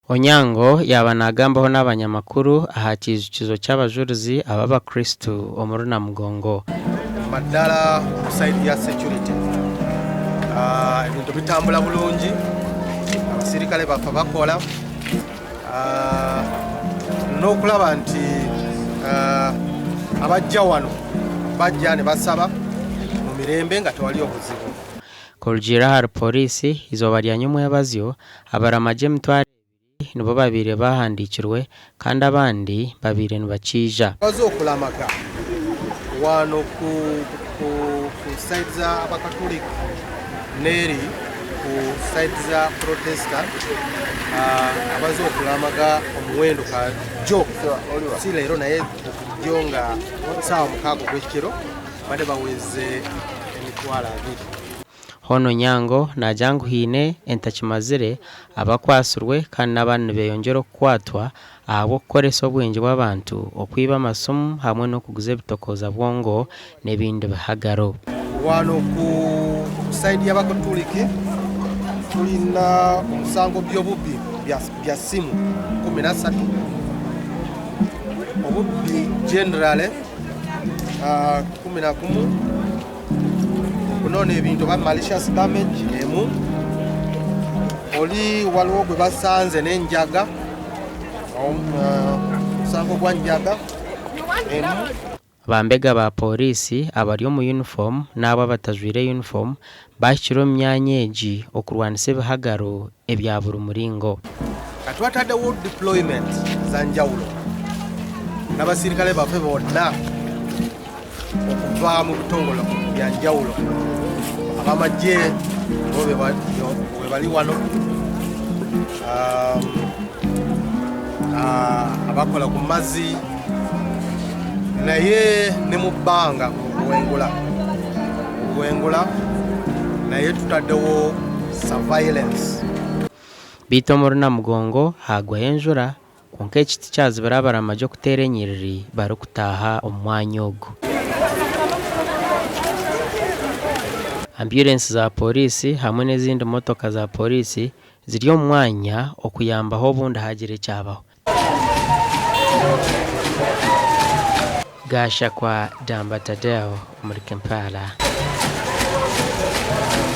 Onyango yaaba naagambaho n'abanyamakuru aha kiijukizo ky'abajurizi ab'abakristu omuri Namugongo. Naddala ku sayidi ya securite ebintu bitambula bulungi, abasirikale baffe bakola n'okulaba nti abajja wano bajja ne basaba mu mirembe nga tewali obuzibu. Kurugiirira ahari Pooriisi, eizooba rya nyomwebazyo, abaramagi emitwaro ebiri nibo babaire bahandiikirwe kandi abandi babaire nibakiija. Twaza okulamaga wano ku ku side za abakatuliki neri ku side za protestant abaza okulamaga omuwendo ka jo si leero naye jo nga saawa mukaaga ogwekiro bade baweze emitwaro abiri. Hoona Onyango naagira ngu haine entakimazire abakwatsirwe kandi n'abandi nibeyongyera okukwatwa ahabw'okukoresa obwengye bw'abantu okwiba amasimu hamwe n'okuguza ebitokooza bwongo n'ebindi bihagaro. Wano ku side y'abakatuliki tulina omusango by'obubbi bya simu 13, obubbi generally 11, Okunona ebintu oba malicious damage emu, oli waliwo gwe basanze n'enjaga, omusango gwa njaga emu. Bambega ba Pooriisi abari omu yunifoomu n'abo abatajwaire yunifoomu baahikire omu myanya egi okurwanisa ebihagaro ebya buri muringo. Ka twatadewo deployment za njawulo n'abasirikale baffe bonna. Okuva mu bitongole bya njawulo abamagye bo webali wano, abakola ku mazzi naye ne mu bbanga mu buwengula naye tutaddewo surveillance. Beitu omuri Namugongo haagwayo enjura Kwonka eki tikyazibira abaramagi okuteera enyiriri barikutaaha omu mwanya ogu. Ambyurensi za pooriisi hamwe n'ezindi motoka za pooriisi ziri omu mwanya okuyambaho obundi haagira ekyabaho. Gashakwa Damba Tadeo omuri Kampala.